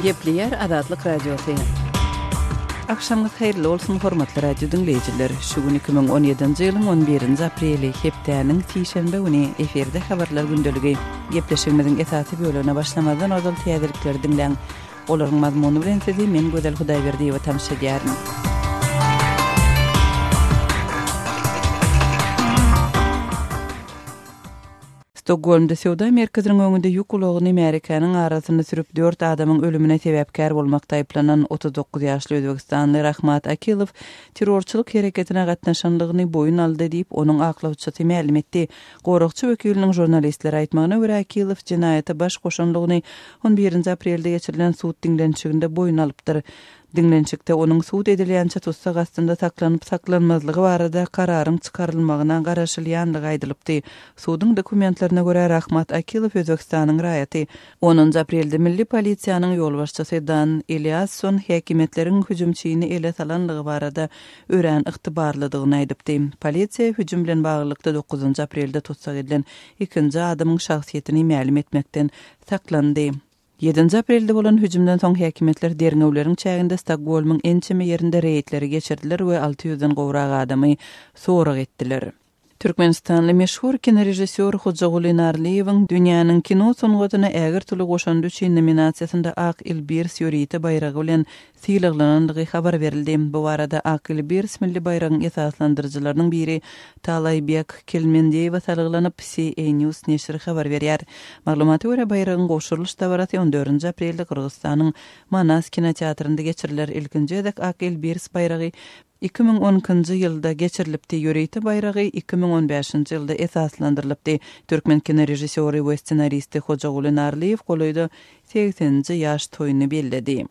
Gepleýär Azatlyk Radiosy. Agşamyňyz haýyrly bolsun, hormatly radio diňleýjiler! Şu gün 2017-nji ýylyň on birinji apreli, hepdäniň sişenbe güni, efirde Habarlar gündeligi. Gepleşigimiziň esasy bölegine başlamazdan ozal täzelikleri diňläň. Olaryň mazmuny bilen sizi men Gözel Hudaýberdiýewa tanyş edýärin. Stokgolmda söwda merkeziniň öňünde ýük ulagyny märekäniň arasynda sürüp dört adamyň ölümine sebäpkär bolmakda aýyplanan 39 ýaşly özbegistanly Rahmat Akilow terrorçylyk hereketine gatnaşanlygyny boýun aldy diýip, onuň aklawçysy mälim etdi. Goragçy wekiliniň žurnalistlere aýtmagyna görä, Akilow jenaýata baş goşanlygyny On birinji aprelde geçirilen sud diňlenişiginde boýun alypdyr. Diňlenişikde onuň sud edilýänçä tussag astynda saklanyp-saklanmazlygy barada kararyň çykarylmagyna garaşylýanlygy aýdylypdy. Suduň dokumentlerine görä, Rahmat Akilow Özbegistanyň raýaty. Onunjy aprelde milli polisiýanyň ýolbaşçysy Dan Eliasson häkimiýetleriň hüjümçini ele salanlygy barada örän ygtybarlydygyny aýdypdy. Polisiýa hüjüm bilen baglylykda dokuzynjy aprelde tussag edilen ikinji adamyň şahsyýetini mälim etmekden saklandy. Ýedinji aprelde bolan hüjümden soň häkimiýetler derňewleriň çäginde Stokgolmyň ençeme ýerinde reýdleri geçirdiler we alty ýüzden gowrak adamy sorag etdiler. Türkmenistanly meşhur kinorežissýor Hojaguly Narlyýewiň Dünýäniň kino sungatyna ägirt uly goşandy üçin nominasiýasynda Ak Ilbirs ýörite baýragy bilen sylaglanandygy habar berildi. Bu barada Ak Ilbirs milli baýragyň esaslandyryjylarynyň biri Talaýbek Kelmendeýewe salgylanyp, CA News neşiri habar berýär. Maglumata görä, baýragyň gowşurylyş dabarasy on dördünji aprelde Gyrgyzystanyň Manas kinoteatrynda geçiriler. Ilkinji gezek Ak Ilbirs baýragy 2012-nji ýylda geçirilipdi, ýörite baýragy 2015-nji ýylda esaslandyrylypdy. Türkmen kinorežissýory we ssenaristi Hojaguly Narlyýew golaýda segseninji ýaş toýuny belledi.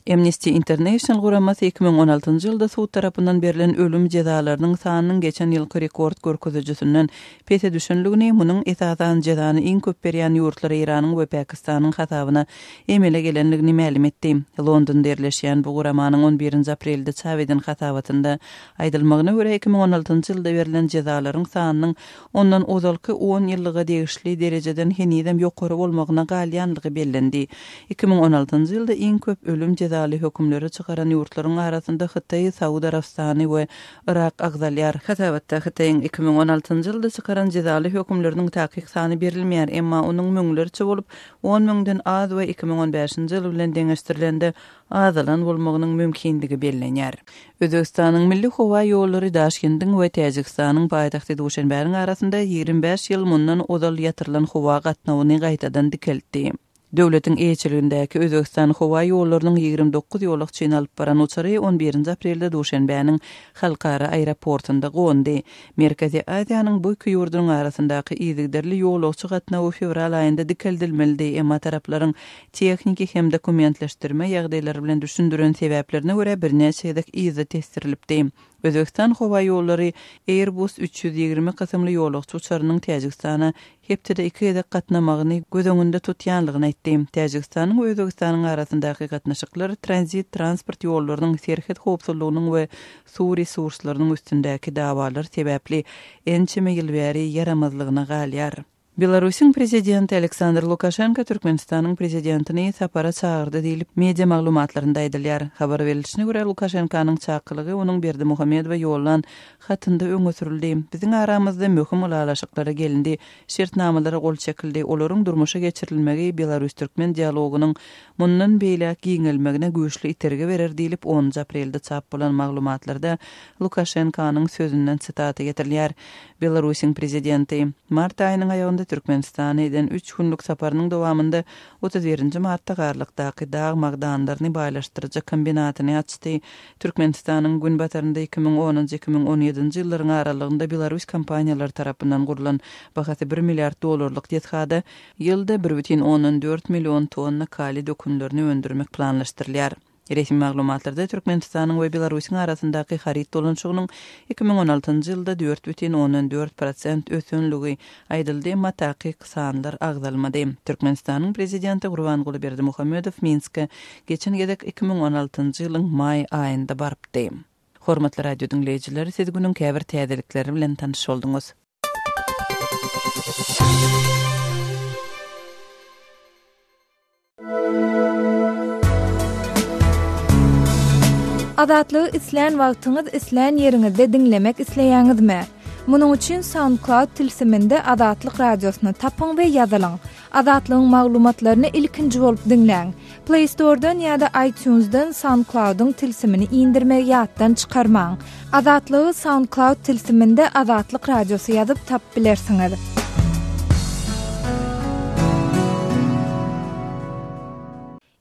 Amnesty International guramasy 2016-njy ýylda sud tarapyndan berlen ölüm jezalarynyň sanynyň geçen ýylky rekord görkezijisinden pese düşenligini, munuň esasan jezany iň köp berýän ýurtlar Eýranyň we Pakistanyň hasabyna emele gelenligini mälim etdi. Londonda ýerleşýän bu guramanyň on birinji aprelde çap eden hasabatynda aýdylmagyna görä, 2016-njy ýylda berlen jezalaryň sanynyň ondan ozalky on ýyllyga degişli derejeden henizem ýokary bolmagyna galýanlygy bellendi. 2016-njy ýylda iň köp ölüm jezaly hökümleri çykaran ýurtlaryň arasynda Hytaý, Saud Arabystany we Yrak agzalýar. Hasabatda Hytaýyň 2016-njy ýylda çykaran jezaly hökümleriniň takyk sany berilmeýär, emma onuň müňlerçe bolup, on müňden az we 2015-nji ýyl bilen deňeşdirilende azalan bolmagynyň mümkindigi bellenýär. Özbegistanyň milli howa ýollary Daşkendiň we Täjigistanyň paýtagty Duşenbäniň arasynda 25 ýyl mundan ozal ýatyrylan howa gatnawyny gaýtadan dikeltdi. Döwletiň eýeçiligindäki Özbegistan howa ýollarynyň 29 ýolagçyny alyp baran uçary on birinji aprelde Duşenbäniň halkara aeroportunda gondy. Merkezi Aziýanyň bu iki ýurdunyň arasyndaky yzygiderli ýolagçy gatnawy fewral aýynda dikeldilmelidi, emma taraplaryň tehniki hem dokumentleşdirme ýagdaýlary bilen düşündiren sebäplerine görä birnäçe gezek yza tesdirilipdi. Özbegistan howa ýollary Airbus 320 kysymly ýolagçy uçarynyň Täjigistana hepdede iki gezek gatnamagyny göz öňünde tutýanlygyny aýtdy. Täjigistanyň we Özbegistanyň arasyndaky gatnaşyklar tranzit transport ýollarynyň, serhet howpsuzlygynyň we suw resurslarynyň üstündäki dawalar sebäpli ençeme ýyl bäri ýaramazlygyna galýar. Belarusyň prezidenti Aleksandr Lukaşenko Türkmenistanyň prezidentini sapara çagyrdy diýlip, media maglumatlarynda aýdylýar. Habar berilişine görä, Lukaşenkanyň çakylygy onuň Berdimuhamedowa ýollan hatynda öňe sürüldi. Biziň aramyzda möhüm ylalaşyklara gelindi, şertnamalara gol çekildi, olaryň durmuşa geçirilmegi belarus-türkmen dialogynyň mundan beýläk giňelmegine güýçli itergi berer diýlip, onunjy aprelde çap bolan maglumatlarda Lukaşenkanyň sözünden sitata getirilýär. Belarusyň prezidenti, mart aýynyň aýagynda Türkmenistana eden üç günlük saparynyň dowamynda 31 nji martda Garlykdaky dag magdanlaryny baýlaşdyryjy kombinatyny açdy. Türkmenistanyň günbatarynda 2010-njy, 2017-nji ýyllaryň aralygynda belarus kompaniýalary tarapyndan gurlan bahasy bir milliard dollarlyk desgada ýylda 1,4 million tonna kaliý dökünlerini öndürmek planlaşdyrylýar. Resmi maglumatlarda Türkmenistanyň we Belarusyň arasyndaky haryt dolanyşygynyň 2016-njy ýylda 4,4 prosent ösenligi aýdyldy, emma takyk sanlar agzalmady. Türkmenistanyň prezidenti Gurbanguly Berdimuhamedow Minske geçen gezek 2016-njy ýylyň maý aýynda barypdy. Hormatly radio diňleýjiler, siz günüň käbir täzelikleri bilen tanyş bolduňyz. Azatlygy islän wagtyňyz, islän ýeriňizde diňlemek isleýäňizmi? Munuň üçin SoundCloud tilsiminde Azatlyk Radiosyny tapyň we ýazylyň. Azatlygyň maglumatlaryny ilkinji bolup diňläň. Play Store-dan ýa-da iTunes-dan SoundCloud-yň tilsimini indirmegi ýatdan çykarmaň. Azatlygy SoundCloud tilsiminde Azatlyk Radiosy ýazyp tapyp bilersiňiz.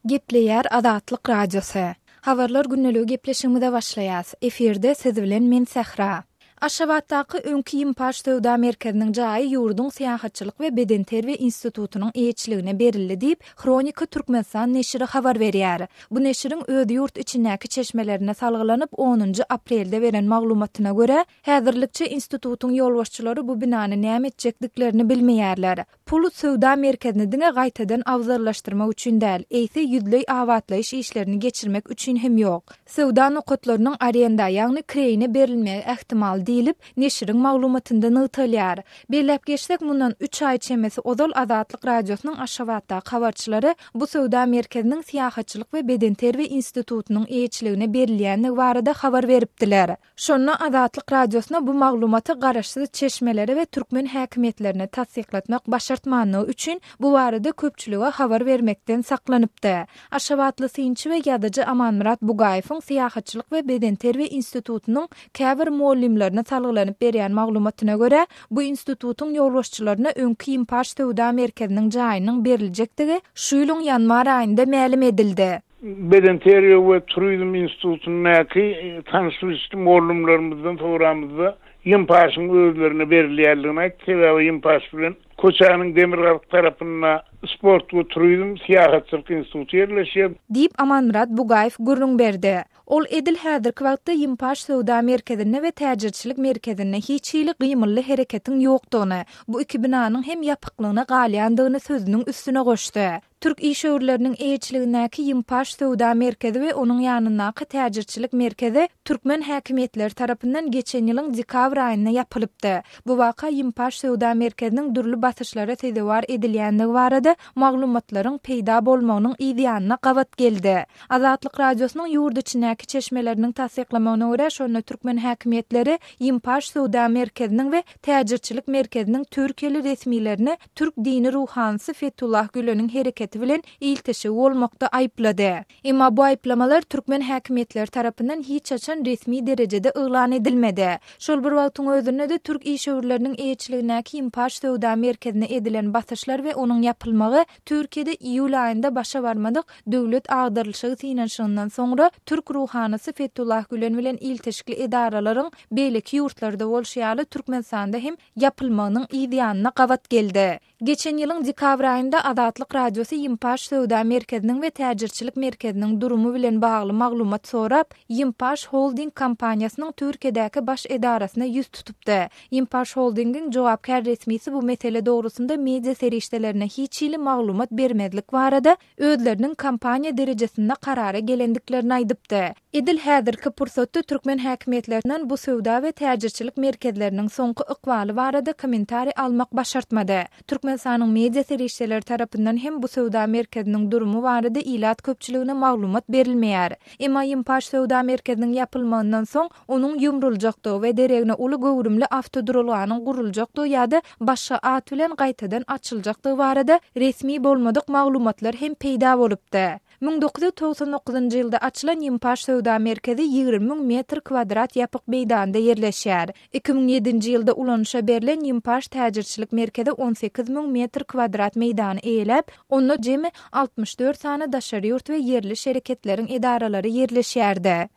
Gepleýär Azatlyk Radiosy. Habarlar gündeligi gepleşigimize başlaýas. Efirde siz bilen men Sähra. Aşgabatdaky öňki Ýimpaş söwda merkeziniň jaýy ýurduň Syýahatçylyk we bedenterbiýe institutynyň eýeçiligine berildi diýip, Hronika Türkmenistan neşiri habar berýär. Bu neşiriň öz ýurt içindäki çeşmelerine salgylanyp, onunjy aprelde beren maglumatyna görä, häzirlikçe institutyň ýolbaşçylary bu binany näme etjekdiklerini bilmeýärler. Pul söwda merkezini diňe gaýtadan abzallaşdyrmak üçin däl, eýse ýüzleý abatlaýyş işlerini geçirmek üçin hem ýok. Söwda nokatlarynyň arenda, ýagny kireýine berilmegi ähtimal diýlip, neşiriň maglumatynda nygtalýar. Belläp geçsek, mundan üç aý çemesi ozal Azatlyk Radiosynyň Aşgabatdaky habarçylary bu söwda merkeziniň Syýahatçylyk we bedenterbiýe institutynyň eýeçiligine berilýändigi barada habar beripdiler. Şonda Azatlyk Radiosyna bu maglumaty garaşsyz çeşmelere we türkmen häkimiýetlerine tassyklatmak başartmanlygy üçin bu barada köpçülige habar bermekden saklanypdy. Aşgabatly synçy we ýazyjy Amanmyrat Bugaýewiň Syýahatçylyk we bedenterbiýe institutynyň käbir mugallymlaryna salgylanyp berýän maglumatyna görä, bu institutyň ýolbaşçylaryna öňki Ýimpaş söwda merkeziniň jaýynyň beriljekdigi şu ýylyň ýanwar aýynda mälim edildi. Bedenterbiýe we turizm institutyndaky tanyş-bilişli mugallymlarymyzdan soramyzda, Ýimpaşyň özlerine berilýändigini aýtdy. Sebäbi Ýimpaş bilen köçäniň demirgazyk tarapynda Sport we turizm, syýahatçylyk instituty ýerleşýär. Diýip, Amanmyrat Bugaýew gürrüň berdi. Ol edil häzirki wagtda Ýimpaş söwda merkezinde we täjirçilik merkezinde hiç hili gymylly hereketiň ýokdugyny, bu iki binanyň hem ýapyklygyna galýandygyny sözüniň üstüne goşdy. Türk işewürleriniň eýeçiligindäki Ýimpaş söwda merkezi we onuň ýanyndaky täjirçilik merkezi türkmen häkimiýetleri tarapyndan geçen ýylyň dekabr aýynda ýapylypdy. Bu waka Ýimpaş söwda merkeziniň dürli basyşlara sezewar edilýändigi barada maglumatlaryň peýda bolmagynyň yz ýanyna gabat geldi. Azatlyk Radiosynyň ýurt içindäki çeşmeleriniň tassyklamagyna görä, şonda türkmen häkimiýetleri Ýimpaş söwda merkeziniň we täjirçilik merkeziniň türkiýeli resmilerini türk dini ruhanysy Fetullah Güleniň hereketi bilen ilteşigi bolmakda aýyplady. Emma bu aýyplamalar türkmen häkimiýetleri tarapyndan hiç haçan resmi derejede yglan edilmedi. Şol bir wagtyň özünde-de türk işewürleriniň eýeçiligindäki Ýimpaş söwda merkezine edilen basyşlar we onuň ýapylmagy Türkiýede iýul aýynda başa barmadyk döwlet agdarylyşygy synanyşygyndan soňra türk ruhanysy Fetullah Gülen bilen ilteşikli edaralaryň beýleki ýurtlarda bolşy ýaly Türkmenistanda hem ýapylmagynyň yz ýanyna gabat geldi. Geçen ýylyň dekabr aýynda Azatlyk Radiosy Ýimpaş söwda merkeziniň we täjirçilik merkeziniň durumy bilen bagly maglumat sorap, Ýimpaş Holding kompaniýasynyň Türkiýedäki baş edarasyna ýüz tutupdy. Ýimpaş Holdingiň jogapkär resmisi bu mesele dogrusynda media serişdelerine hiç hili maglumat bermezlik barada özleriniň kompaniýa derejesinde karara gelendiklerini aýdypdy. Edil häzirki pursatda türkmen häkimiýetlerinden bu söwda we täjirçilik merkezleriniň soňky ykbaly barada kommentariý almak başartmady. Türkmenistanyň media serişdeleri tarapyndan hem bu söwda merkeziniň durumy barada ilat köpçüligine maglumat berilmeýär. Emma Ýimpaş söwda merkeziniň ýapylmagyndan soň, onuň ýumruljakdygy we deregine uly göwrümli awtoduralganyň guruljakdygy ýa-da başga at bilen gaýtadan açyljakdygy barada resmi bolmadyk maglumatlar hem peýda bolupdy. 1999-njy ýylda açylan Ýimpaş söwda merkezi 20 müň metr kwadrat ýapyk meýdanda ýerleşýär. 2007-nji ýylda ulanyşa berlen Ýimpaş täjirçilik merkezi 18 müň metr kwadrat meýdany eýeläp, onda jemi 64 sany daşary ýurt we ýerli şereketleriň edaralary ýerleşýärdi.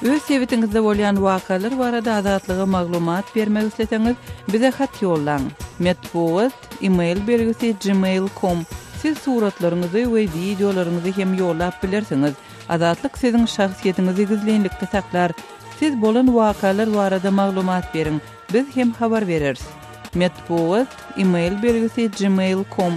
Öz sebitiňizde bolýan wakalar barada Azatlyga maglumat bermek isleseňiz, bize hat ýollaň. Metbugat, e-mail belgisi gmail com. Siz suratlaryňyzy we wideolaryňyzy hem ýollap bilersiňiz. Azatlyk siziň şahsyýetiňizi gizlinlikde saklar. Siz bolan wakalar barada maglumat beriň, biz hem habar bereris. Metbugat, e-mail belgisi gmail com.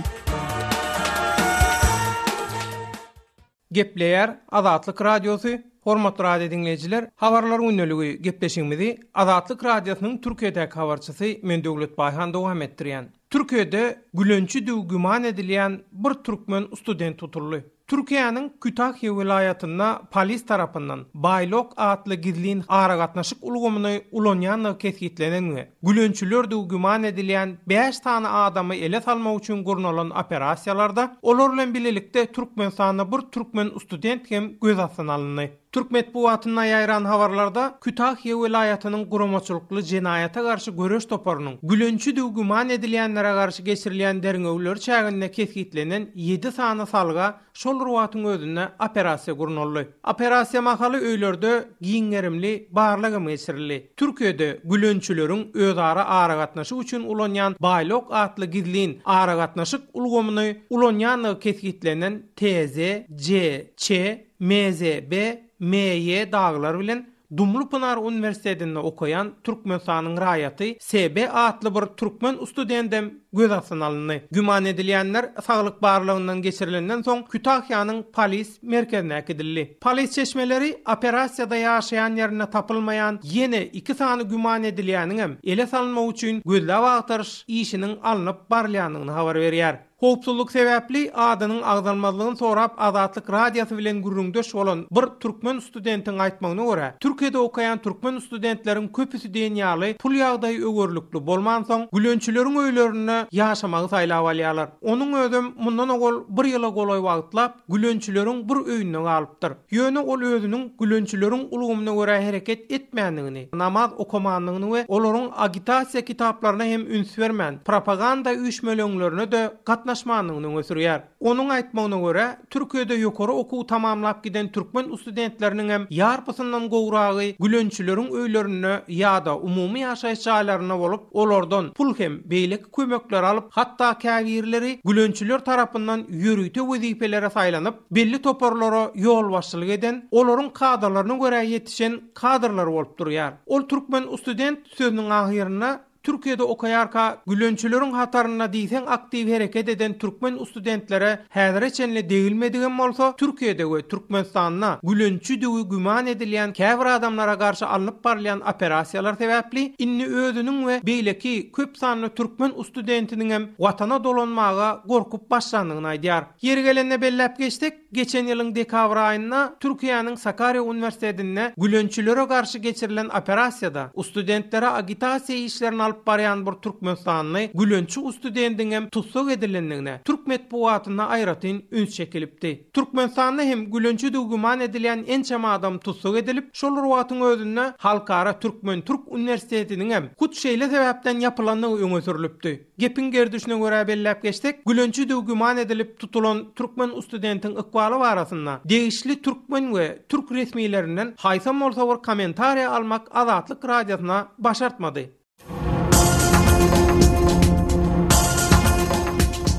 Gepleýär Azatlyk Radiosy, Hormatly radio diňleýjiler, Habarlar gündeligi gepleşigimizi Azatlyk Radiosynyň Türkiýedäki habarçysy men Döwlet Baýhan dowam etdirýän. Türkiýede gülençidigi güman edilýän bir türkmen student tutuldy. Türkiýäniň Kütahýa welaýatynda polis tarapyndan Baýlok atly gizlin aragatnaşyk ulgamyny ulanýandygy kesgitlenen we gülençilerdigi güman edilýän bäş sany adamy ele salmak üçin gurnalan operasiýalarda olar bilen bilelikde Türkmenistanda bir türkmen student hem göz astyna alyndy. Türk metbugatynda ýaýran habarlarda Kütahýa welaýatynyň guramaçylykly jenaýata garşy göreş toparynyň gülençidigi güman edilýänlere garşy geçirilýän derňewler çäginde kesgitlenen ýedi sany salga şol bir wagtyň özünde operasiýa gurnaldy. Operasiýa mahaly öýlerde giň gerimli barlag hem geçirildi. Türkiýede gülençileriň özara aragatnaşyk üçin ulanýan Baýlok atly gizlin aragatnaşyk ulgamyny ulanýandygy kesgitlenen TZ, C, Ç, MZB, MY dagylar bilen Dumlupynar uniwersitetinde okaýan Türkmenistanyň raýaty SB atly bir türkmen ustudendem göz astyna alyndy. Güman edilýänler saglyk barlagyndan geçirilenden soň Kütahýanyň polis merkezine äkidildi. Polis çeşmeleri operasiýada ýaşaýan ýerinde tapylmaýan ýene iki sany güman edilýäniňem ele salynmagy üçin gözläp-agtaryş işiniň alnyp barylýandygyny habar berýär. Howpsuzlyk sebäpli adynyň agzalmazlygyny sorap Azatlyk Radiosy bilen gürrüňdeş bolan bir türkmen studentiň aýtmagyna görä, Türkiýede okaýan türkmen studentleriň köpüsi diýen ýaly pul ýagdaýy öwerlikli bolmansoň, gülençileriň öýlerinde ýaşamagy saýlap alýarlar. Onuň özem mundan owal bir ýyla golaý wagtlap gülençileriň bir öýünde galypdyr. Ýöne ol özüniň gülençileriň ulgamyna görä hereket etmändigini, namaz okamandygyny we olaryň agitasiýa kitaplaryna hem üns bermän, propaganda üýşmeleňlerine-de gatnaşmandygyny öňe sürýär. Onuň aýtmagyna görä, Türkiýede ýokary okuw tamamlap giden türkmen ustudentleriniňem ýarpysyndan gowragy gülençileriň öýlerinde ýa-da umumy ýaşaýyş jaýlarynda bolup, olardan pul hem beýleki kömekleri alyp, hatda käbirleri gülençiler tarapyndan ýörite wezipelere saýlanyp, belli toparlara ýolbaşçylyk eden, olaryň kadalaryna görä ýetişen kadrlar bolup durýar. Ol türkmen ustudent sözüniň ahyrynda Türkiýede okaýarka gülençileriň hatarynda diýseň aktiw hereket eden türkmen ustudentlere häzire çenli degilmedigem bolsa, Türkiýede we Türkmenistanda gülençidigi güman edilýän käbir adamlara garşy alnyp barylýan operasiýalar sebäpli indi özüniň we beýleki köp sanly türkmen ustudentiniňem watana dolanmaga gorkup başlandygyny aýdýar. Ýeri gelende belläp geçsek, geçen ýylyň dekabr aýynda Türkiýäniň Sakarýa uniwersitetinde gülençilere garşy geçirilen operasiýada ustudentlere agitasiýa işlerini alyp barýan bir türkmenistanly gülençi ustudendiňem tussag edilendigine türk metbugatynda aýratyn üns çekilipdi. Türkmenistanda hem gülençidigi güman edilýän ençeme adam tussag edilip, şol bir wagtyň özünde Halkara türkmen-türk uniwersitetiniňem hut şeýle sebäpden ýapylandygy öňe sürlüpdi. Gepiň gerdişine görä belläp geçsek, gülençidigi güman edilip tutulan türkmen ustudentiň ykbaly barasynda degişli türkmen we türk resmilerinden haýsam bolsa bir kommentariýa almak Azatlyk Radiosyna başartmady.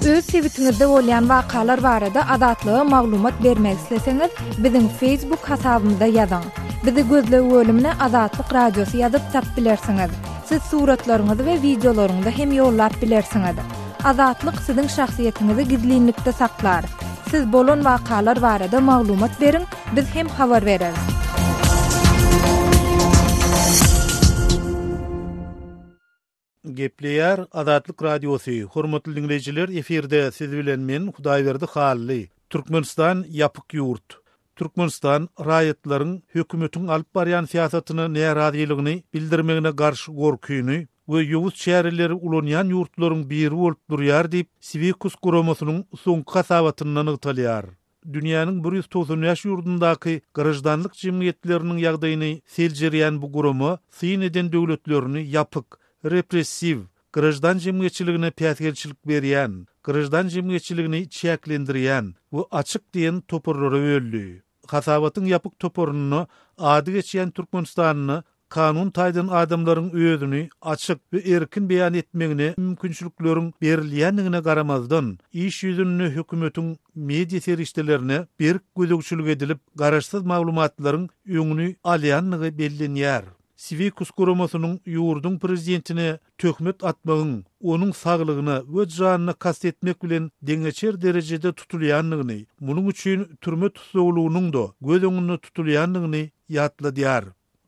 Öz sebitiňizde bolýan wakalar barada Azatlyga maglumat bermek isleseňiz, biziň Facebook hasabymyza ýazyň. Bizi gözleg bölümine Azatlyk Radiosy ýazyp tap bilersiňiz. Siz suratlaryňyzy we wideolaryňyzy hem ýollap bilersiňiz. Azatlyk siziň şahsyýetiňizi gizlinlikde saklar. Siz bolan wakalar barada maglumat beriň, biz hem habar bereris. Gepleýär Azatlyk Radiosy, Hormatly diňleýjiler, efirde siz bilen men, Hudaýberdi Hally. Türkmenistan ýapyk ýurt. Türkmenistan raýatlaryň hökümetiň alyp barýan syýasatyna närazylygyny bildirmegine garşy gorkyny we ýowuz çäreleri ulanýan ýurtlaryň biri bolup durýar diýip, Siwikus guramasynyň soňky hasabatynda nygtalýar. Dünýäniň 195 ýurdundaky graždanlyk jemgyýetleriniň ýagdaýyny seljerýän bu gurama syn eden döwletlerini ýapyk, repressiw, graždan jemgyýetçiligine päsgelçilik berýän, graždan jemgyýetçiligini çäklendirýän we açyk diýen toparlara böldi. Hasabatyň ýapyk toparynda ady geçýän Türkmenistanda kanun taýdan adamlaryň özüni açyk we erkin beýan etmegine mümkinçilikleriň berilýändigine garamazdan, iş ýüzünde hökümetiň media serişdelerine berk gözegçilik edilip, garaşsyz maglumatlaryň öňüni alýandygy bellenýär. Siwikus guramasynyň ýurduň prezidentine töhmet atmagyň onuň saglygyna we janyna kast etmek bilen deňeçer derejede tutulýandygyny, munuň üçin türme tussaglygynyň-da göz öňünde tutulýandygyny ýatladýar.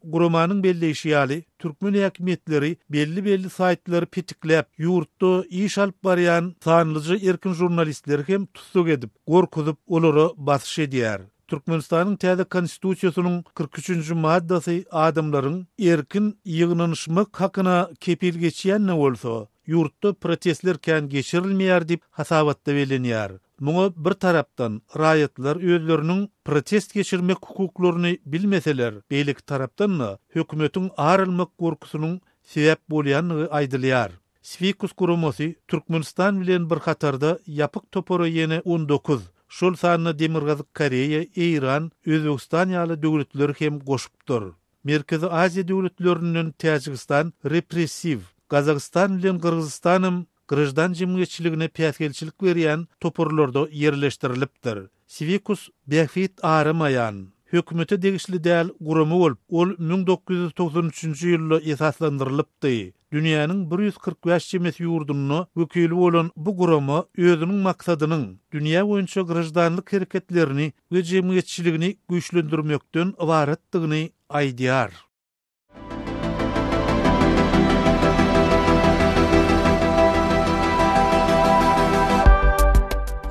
Guramanyň belleýşi ýaly, türkmen häkimiýetleri belli-belli saýtlary petikläp, ýurtda iş alyp barýan sanlyja erkin žurnalistleri hem tussag edip, gorkuzyp, olara basyş edýär. Türkmenistanyň täze Konstitusiýasynyň 43 nji maddasy adamlaryň erkin ýygnanyşmak hakyna kepil geçýän-de bolsa, ýurtda protestler kän geçirilmeýär diýip, hasabatda bellenýär. Muňa bir tarapdan, raýatlar özleriniň protest geçirmek hukuklaryny bilmeseler, beýleki tarapdan-da, hökümetiň ar almak gorkusynyň sebäp bolýandygy aýdylýar. Swikus guramasy Türkmenistan bilen bir hatarda ýapyk topara ýene 19, şol sanda Demirgazyk Koreýa, Eýran, Özbegistan ýaly döwletleri hem goşupdyr. Merkezi Aziýa döwletlerinden Täjigistan repressiw, Gazagystan bilen Gyrgyzystanam graždan jemgyýetçiligine päsgelçilik berýän toparlarda ýerleşdirilipdir. Siwikus bähbit aramaýan, hökümete degişli däl gurama bolup, ol 1993-nji ýylda esaslandyrylypdy. Dünýäniň 145 çemesi ýurdunda wekili bolan bu gurama özüniň maksadynyň dünýä boýunça graždanlyk hereketlerini we jemgyýetçiligini güýçlendirmekden ybaratdygyny aýdýar.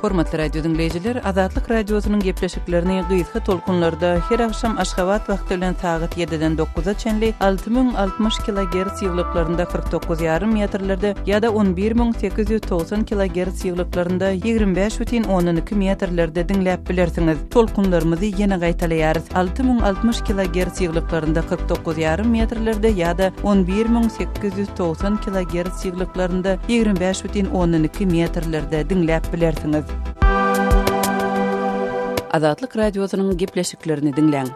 Hormatly radio diňleýjiler, Azatlyk Radiosynyň gepleşiklerini gysga tolkunlarda her agşam Aşgabat wagty bilen sagat 7-den 9-a çenli 6060 kilogerts ýygylyklarynda 49,5 metrlerde ýa-da 11890 kilogerts ýyglyklarynda 25,2 metrlerde diňläp bilersiňiz. Tolkunlarymyzy ýene gaýtalaýarys, 6060 kilogerts ýyglyklarynda 49,5 metrlerde ýa-da 11890 kilogerts ýyglyklarynda 25,2 metrlerde diňläp bilersiňiz. Azatlyk Radiosynyň gepleşiklerini diňläň.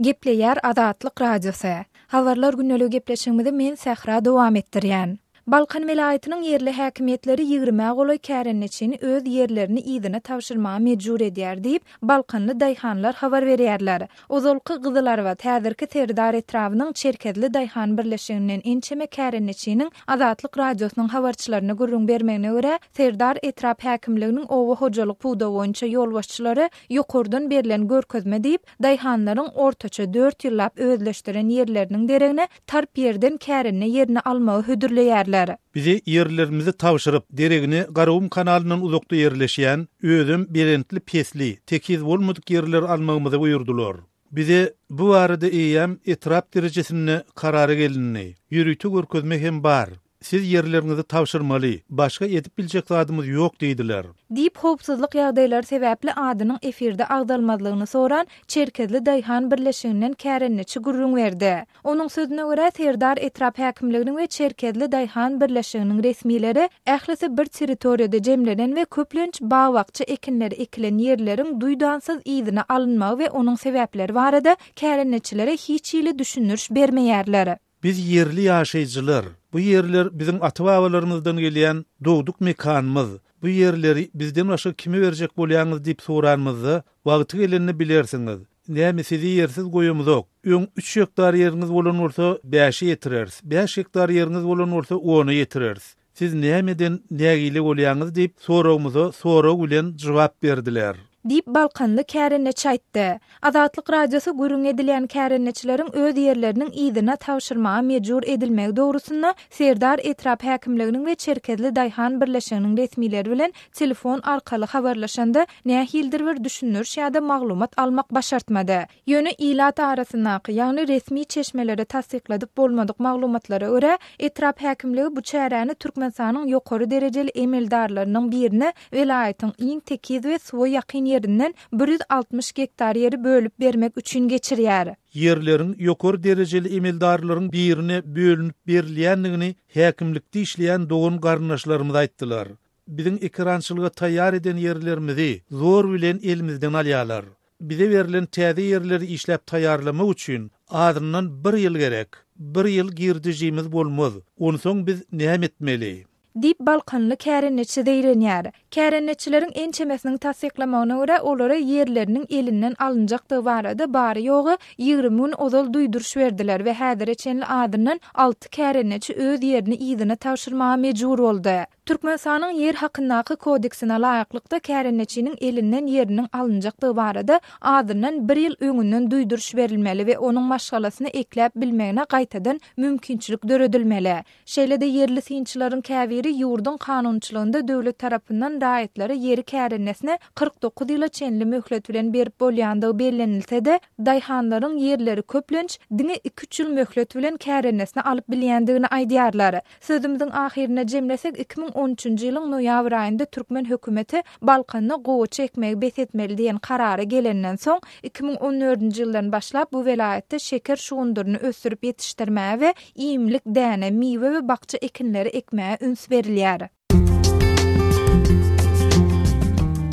Gepleýär Azatlyk Radiosy. Habarlar gündeligi gepleşigimizi men Sähra dowam etdirýän. Balkan welaýatynyň ýerli häkimiýetleri ýigrimä golaý kärendeçini öz ýerlerini yzyna tabşyrmaga mejbur edýär diýip, balkanly daýhanlar habar berýärler. Ozalky Gyzylarbat, häzirki Serdar etrabynyň Çerkezli daýhan birleşiginden ençeme kärendeçiniň Azatlyk Radiosynyň habarçylaryna gürrüň bermegine görä, Serdar etrap häkimliginiň oba hojalyk pudagy boýunça ýolbaşçylary ýokardan berlen görkezme diýip, Daýhanlaryň ortaça dört ýyllap özleşdiren ýerleriniň deregine tarp ýerden kärende ýerini almagy hödürleýärler. Bize ýerlerimizi tabşyryp, deregine Garagum kanalyndan uzakda ýerleşýän, özem belentli-pesli, tekiz bolmadyk ýerleri almagymyzy buýurdylar. Bize bu barada eýýäm etrap derejesinde karara gelindi. Ýörite görkezme hem bar. Siz ýerleriňizi tabşyrmaly, başga edip biljek zadymyz ýok diýdiler. Diýip, howpsuzlyk ýagdaýlary sebäpli adynyň efirde agzalmazlygyny soran Çerkezli daýhan birleşiginden kärendeçi gürrüň berdi. Onuň sözüne görä, Serdar etrap häkimliginiň we Çerkezli daýhan birleşiginiň resmileri ählisi bir territoriýada jemlenen we köplenç bag-bakja ekinleri ekilen ýerleriň duýdansyz yzyna alynmagy we onuň sebäpleri barada kärendeçilere hiç hili düşündiriş bermeýärler. Biz ýerli ýaşaýjylar. Bu ýerler biziň ata-babalarymyzdan gelýän dogduk mekanymyz. Bu ýerleri bizden başga kime berjek bolýaňyz diýip soranymyzda, Wagty gelende bilersiňiz. Näme sizi ýersiz goýamyzok. Öň üç gektar ýeriňiz bolan bolsa, bäşe ýetireris. Bäş gektar ýeriňiz bolan bolsa, ona ýetireris. Siz nämeden nägile bolýaňyz diýip, soragymyza sorag bilen jogap berdiler. Diýip, balkanly kärendeçi aýtdy. Azatlyk Radiosy gürrüň edilýän kärendeçileriň öz ýerleriniň yzyna tabşyrmaga mejbur edilmegi dogrusynda Serdar etrap häkimliginiň we Çerkezli daýhan birleşiginiň resmileri bilen telefon arkaly habarlaşanda, nähilidir bir düşündiriş ýa-da maglumat almak başartmady. Ýöne ilat arasyndaky, ýagny resmi çeşmelere tassykladyp bolmadyk maglumatlara görä, etrap häkimligi bu çäräni Türkmenistanyň ýokary derejeli emeldarlarynyň birine welaýatyň iň tekiz we suwa ýakyn ýerinden 160 gektar ýeri bölüp bermek üçin geçirýär. Ýerleriň ýokary derejeli emeldarlaryň birine bölünip berilýändigini häkimlikde işleýän dogan-garyndaşlarymyz aýtdylar. Biziň ekerançylyga taýýar eden ýerlerimizi zor bilen elimizden alýarlar. Bize berlen täze ýerleri işläp taýýarlamak üçin azyndan bir ýyl gerek. Bir ýyl girdejimiz bolmaz. Onsoň biz näme etmeli? Diýip, balkanly kärendeçi zeýrenýär. Kärendeçileriň ençemesiniň tassyklamagyna görä, olara ýerleriniň elinden alynjakdygy barada bary-ýogy 20 gün ozal duýduryş berdiler we häzire çenli azyndan alty kärendeçi öz ýerini yzyna tabşyrmaga mejbur boldy. Türkmenistanyň Ýer hakyndaky kodeksine laýyklykda, kärendeçiniň elinden ýeriniň alynjakdygy barada azyndan bir ýyl öňünden duýduryş berilmeli we onuň maşgalasyny ekläp bilmegine gaýtadan mümkinçilik döredilmeli. Şeýle-de ýerli synçylaryň käbiri ýurduň kanunçylygynda döwlet tarapyndan raýatlara ýeri kärendesine 49 ýyla çenli möhlet bilen berip bolýandygy bellenilse-de, daýhanlaryň ýerleri köplenç diňe iki-üç ýyl möhlet bilen kärendesine alyp bilýändigini aýdýarlar. Sözümiziň ahyrynda jemlesek, 2013-nji ýylyň noýabr aýynda türkmen hökümeti Balkanda gowaça ekmegi bes etmeli diýen karara gelenden soň, 2014-nji ýyldan başlap bu welaýatda şeker şugundyryny ösdürip ýetişdirmäge we iýmlik däne, miwe we bakja ekinleri ekmäge üns berilýär.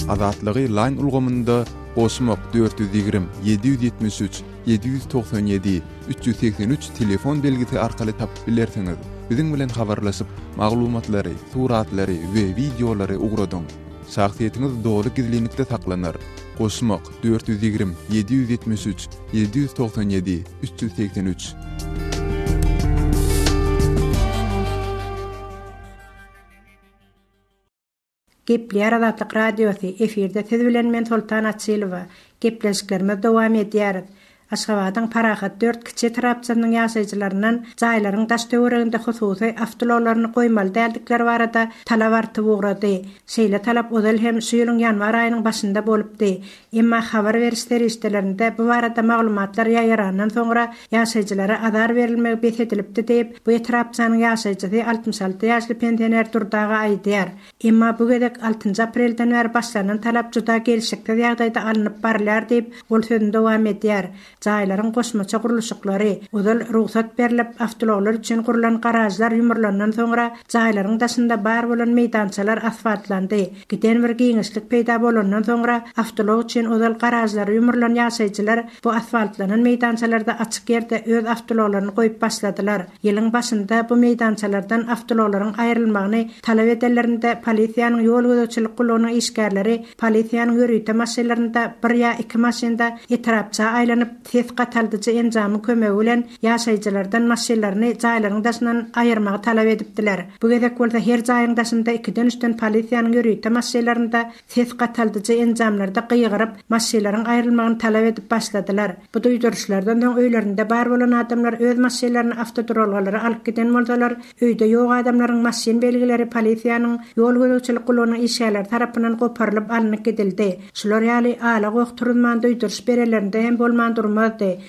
Azatlygy Line ulgamynda goşmak 420 773 797 383 telefon belgisi arkaly tapyp bilersiňiz. Biziň bilen habarlaşyp, maglumatlary, suratlary we wideolary ugradyň. Şahsyýetiňiz doly gizlinlikde saklanar. Goşmak 420 773 797 383. Gepleýär Azatlyk Radiosy, efirde siz bilen men Soltan Açylowa. Gepleşiklerimizi dowam edýäris. Aşgabadyň Parahat dört kiçi etrapçasynyň ýaşaýjylaryndan jaýlaryň daş-töwereginde hususy awtoulaglaryny goýmaly däldikleri barada talap artyp ugrady. Şeýle talap ozal hem şu ýylyň ýanwar aýynyň başynda bolupdy. Emma habar beriş serişdelerinde bu barada maglumatlar ýaýrandan soňra ýaşaýjylara azar berilmegi bes edilipdi diýip, bu etrapçanyň ýaşaýjysy 66 ýaşly pensioner Durdy aga aýdýar. Emma bu gezek altynjy aprelden bäri başlanan talap juda gelşiksiz ýagdaýda alnyp barylýar diýip, ol sözüni dowam edýär. Jaýlaryň goşmaça gurluşyklary, ozal rugsat berlip, awtoulaglar üçin gurlan garažlar ýumrulandan soňra, jaýlaryň daşynda bar bolan meýdançalar asfaltlandy. Giden bir giňişlik peýda bolandan soňra, awtoulag üçin ozal garažlary ýumrulan ýaşaýjylar bu asfaltlanan meýdançalarda açyk ýerde öz awtoulaglaryny goýup başladylar. Ýylyň başynda bu meýdançalardan awtoulaglaryň aýrylmagyny talap edenlerinde polisiýanyň ýol gözegçilik gullugynyň işgärleri polisiýanyň ýörite maşynlarynda bir ýa iki maşynda etrapça aýlanyp, ses gataldyjy enjamyň kömegi bilen ýaşaýjylardan maşynlaryny jaýlaryň daşyndan aýyrmagy talap edipdiler. Bu gezek bolsa her jaýyň daşynda ikiden-üçden polisiýanyň ýörite maşynlarynda ses gataldyjy enjamlarda gygyryp, maşynlaryň aýrylmagyny talap edip başladylar. Bu duýduryşlardan soň öýlerinde bar bolan adamlar öz maşynlaryny awtoduralgalara alyp giden bolsalar, öýde ýok adamlaryň maşyn belgileri polisiýanyň ýol gözegçilik gullugynyň işgärleri tarapyndan goparylyp alnyp gidildi. Şular ýaly ala-goh turuzman duýduryş berelerinde hem bolman durmazdy.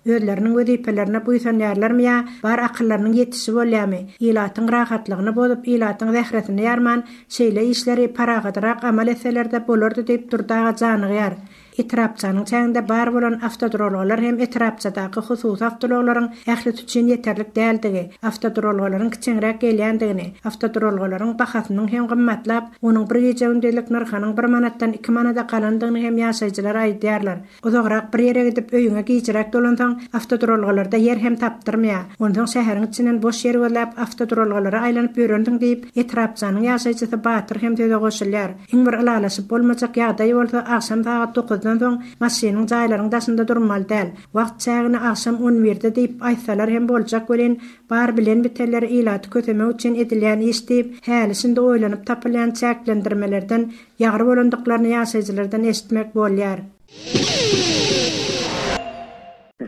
Özleriniň wezipelerine buýsanýarlarmy ýa bar akyllarynyň ýetişi bolýarmy? Ilatyň rahatlygyny bozup, ilatyň zähresini ýarman, Şeýle işleri parahatrak amal etseler-de bolardy diýip Durdy aga janygýar. Etrapçanyň çäginde bar bolan awtoduralgalar hem etrapçadaky hususy awtoulaglaryň ählisi üçin ýeterlik däldigi, awtoduralgalaryň kiçeňräk gelýändigini, awtoduralgalaryň bahasynyň hem gymmatlap, onuň bir gije-gündizlik nyrhynyň bir manatdan iki manada galandygyny hem ýaşaýjylar aýdýarlar. Uzagrak bir ýere gidip, öýüňe gijräk dolansaň, awtoduralgalarda ýer hem tapdyrmaýar. Onsoň şäheriň içinden boş ýer gözläp, awtoduralgalara aýlanyp ýörensiň diýip, etrapçanyň ýaşaýjysy Batyr hem söze goşulýar. Iň bir ylalaşyp bolmajak ýagdaý bolsa, agşam sagat dokuzdan soň maşynyň jaýlaryň daşynda durmaly däl. Wagt çägini agşam on birde diýip aýtsalar hem boljak welin, bar bilen-bitenleri ilaty kösemek üçin edilýän iş diýip, häli-şindi oýlanyp tapylýan çäklendirmelerden Ýagry bolandyklaryny ýaşaýjylardan eşitmek bolýar.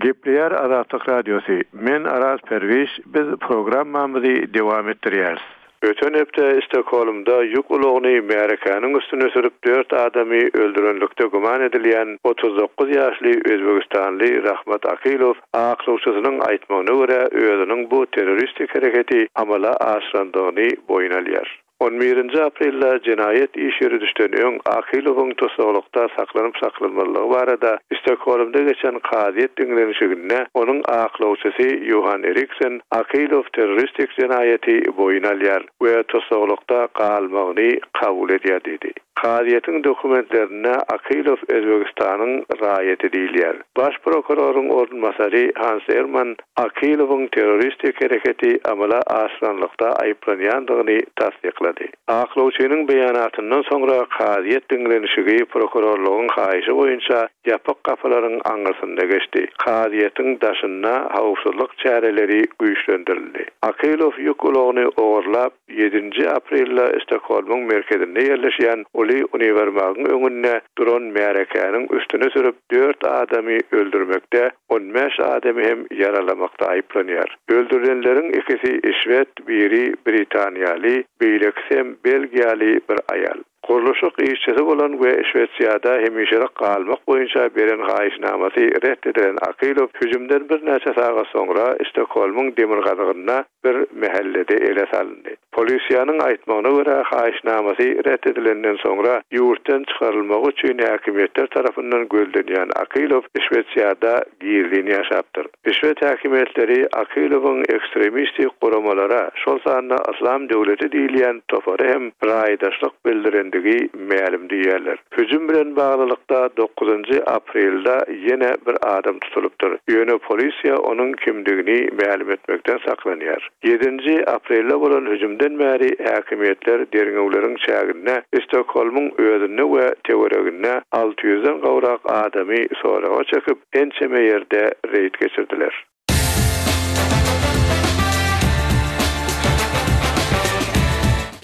Gepleýär Azatlyk Radiosy, Men Araz Perwiş, biz programmamyzy dowam etdirýäris. Öten hepde Stokholmda ýük ulagyny märekäniň üstüne sürüp dört adamy öldürenlikde güman edilýän 39 ýaşly özbegistanly Rahmat Akylow aklawçysynyň aýtmagyna görä özüniň bu terroristik hereketi amala aşyrandygyny boýun alýar. On birinji aprelde jenaýat iş ýöredişden öň Akylowyň tussaglykda saklanyp-saklanmazlygy barada Stokholmda geçen kazyýet diňlenişiginde onuň aklawçysy Ýohan Eriksen Akylow terroristik jenaýaty boýun alýar we tussaglykda galmagyny kabul edýär diýdi. Kazyýetiň dokumentlerinde Akylow Özbegistanyň raýaty diýilýär. Baş prokuroryň orunbasary Hans Erman Akylowyň terroristik hereketi amala aşyranlykda aýyplanýandygyny tassyklady. Aklawçynyň beýanatyndan soňra kazyýet diňlenişigi prokurorlygyň haýyşy boýunça. ýapyk gapylaryň aňyrsynda geçdi. Kazyýetiň daşynda howpsuzlyk çäreleri güýçlendirildi. Akylow ýük ulagyny ogurlap, ýedinji aprelde Stokgolmyň merkezinde ýerleşýän uly uniwermagyň öňünde duran märekäniň üstüne sürüp, dört adamy öldürmekde, on bäş adamy hem ýaralamakda aýyplanýar. Öldürilenleriň ikisi şwed, biri britaniýaly, beýlekisi hem belgiýaly bir aýal. Gurluşyk işçisi bolan we Şwesiýada hemişelik galmak boýunça beren haýyşnamasy ret edilen Akylow hüjümden birnäçe sagat soňra Stokgolmyň demirgazygynda bir mähellede ele salyndy. Polisiýanyň aýtmagyna görä, haýyşnamasy ret edilenden soňra ýurtdan çykarylmagy üçin häkimiýetler tarapyndan gözlenýän Akylow Şwesiýada gizlin ýaşapdyr. Şwed häkimiýetleri Akylowyň ekstremistik guramalara, şol sanda Yslam döwleti diýilýän topara hem raýdaşlyk bildirendigi mälim diýýärler. Hüjüm bilen baglylykda dokuzynjy aprelde ýene bir adam tutulypdyr, ýöne polisiýa onuň kimdigini mälim etmekden saklanýar. Ýedinji aprelde bolan hüjümden bäri häkimiýetler derňewleriň çäginde Stokgolmyň özünde we töwereginde 600-den gowrak adamy soraga çekip, ençeme ýerde reýd geçirdiler.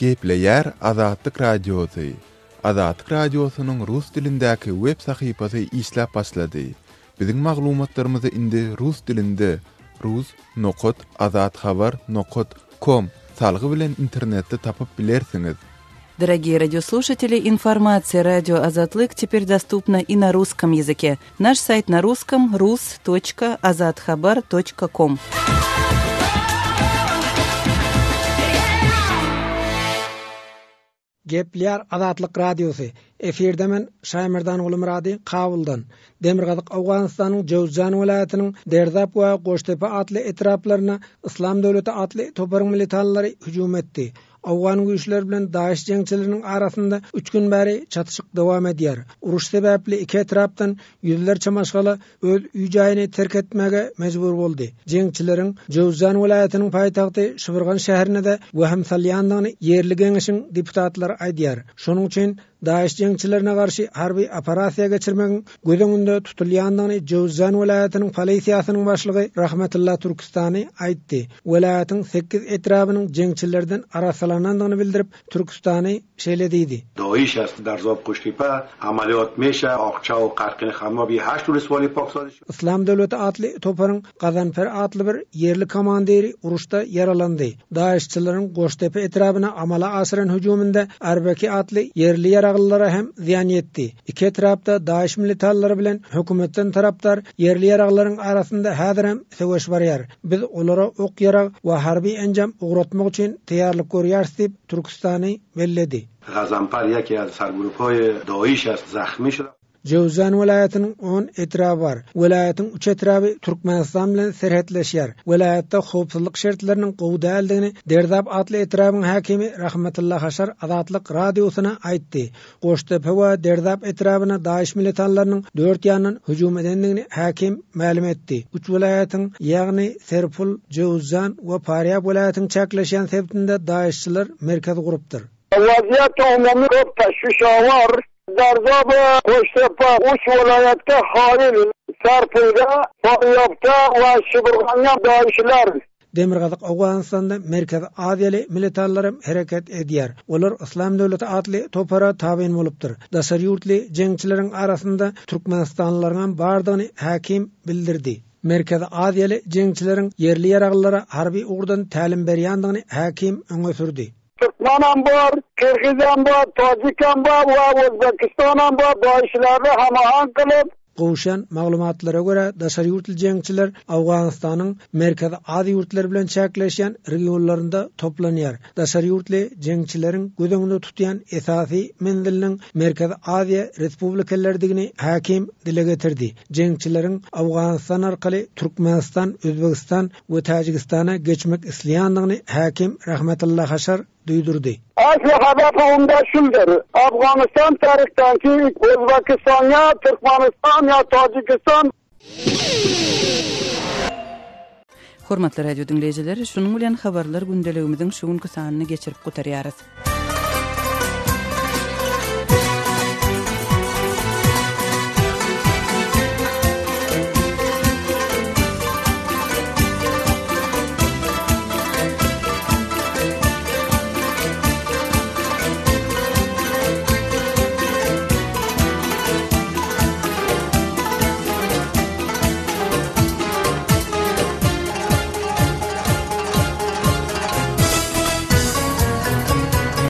Gepleýär Azatlyk Radiosy, Azatlyk Radiosynyň rus dilindäki web sahypasy işläp başlady. Biziň maglumatlarymyzy indi rus dilinde rus nokat azathabar nokat kom salgy bilen internetde tapyp bilersiňiz. Дорогие радиослушатели, информация радио Азатлык теперь доступна и на русском языке. Наш сайт на русском rus.azathabar.com. Gepleýär Azatlyk Radiosy, Efirde men Şaýmerdan Gulumyrady Kabuldan. Demirgazyk Owganystanyň Jöwzjan welaýatynyň Derzap we Goştepe atly etraplaryna Yslam döwleti atly toparyň militanlary hüjüm etdi. Owgan güýçleri bilen DAIŞ jeňçileriniň arasynda üç gün bäri çatyşyk dowam edýär. Uruş sebäpli iki etrapdan ýüzlerçe maşgala öz öý-jaýyny terk etmäge mejbur boldy. Jeňçileriň Jöwzjan welaýatynyň paýtagty Şybyrgan şäherine-de wehim salýandygyny ýerli geňeşiň deputatlary aýdýar. Şonuň üçin DAIŞ jeňçilerine garşy harby operasiýa geçirmegiň göz öňünde tutulýandygyny Jöwzjan welaýatynyň polisiýasynyň başlygy Rahmetulla Türkistany aýtdy. Welaýatyň sekiz etrabynyň jeňçilerden arassalanandygyny bildirip, Türkistany şeýle diýdi. Daiş est Derzap Kuştepe amaliyat meşe Akça we Karkini Hamabi heşt uluswali paksazi şud. Yslam döwleti atly toparyň Gazanfer atly bir ýerli komandiri uruşda ýaralandy. DAIŞ-çileriň Goştepe etrabyna amala aşyran hüjüminde Arbeki atly ýerli ýaraglylara hem zyýan ýetdi. Iki etrapda DAIŞ militanlary bilen hökümetden tarapdar ýerli ýaraglylaryň arasynda häzirem söweş barýar. Biz olara ok-ýarag we harby enjam ugratmak üçin taýýarlyk görýäris diýip, Türküstany belledi. Gazanpar ýeki az sarguruphaýy DAIŞ est zahmi şuda. Jöwzjan welaýatynyň on etraby bar. Welaýatyň üç etraby Türkmenistan bilen serhetleşýär. Welaýatda howpsuzlyk şertleriniň gowy däldigini Derzap atly etrabyň häkimi Rahmetulla Haşar Azatlyk Radiosyna aýtdy. Goştepe we Derzap etrabyna DAIŞ militanlarynyň dört ýandan hüjüm edendigini häkim mälim etdi. Üç welaýatyň, ýagny Serpul, Jöwzjan we Farýab welaýatyň çäkleşýän sebitinde DAIŞ-çiler merkez gurupdyr. Wazýet umumy köp teşwüşawar. Derzap, Goştepe üç welaýatda haýyl, Serpulda, Farýabda we Şibirganda DAIŞ-ler Demirgazyk Owganystanda Merkezi Aziýaly militanlar hem hereket edýär. Olar Yslam döwleti atly topara tabyn bolupdyr. Daşary ýurtly jeňçileriň arasynda türkmenistanlylaryňam bardygyny häkim bildirdi. Merkezi Aziýaly jeňçileriň ýerli ýaraglylara harby ugurdan tälim berýändigini häkim öňe sürdi. Türkmenem bar, kyrgyzam bar, tajikam bar we özbekistanam bar, daişlerni hamahaň kylyp, Gowşan maglumatlara görä, daşary ýurtly jeňçiler Owganystanyň Merkezi Aziýa ýurtlary bilen çäkleşýän regionlarynda toplanýar. Daşary ýurtly jeňçileriň göz öňünde tutýan esasy menziliniň Merkezi Aziýa respublikaleridigini häkim dile getirdi. Jeňçileriň Owganystan arkaly Türkmenistan, Özbegistan we Täjigistana geçmek isleýändigini häkim Rahmetulla Haşar duýdurdy. Asly hadapy onda şuldur, Afganistan tarykdanki Özbekistanya, Türkmenistan ýa Tajikistan. Hormatly radio diňleýjiler, şunuň bilen habarlar gündeligimiziň şu günki sanyny geçirip gutarýarys.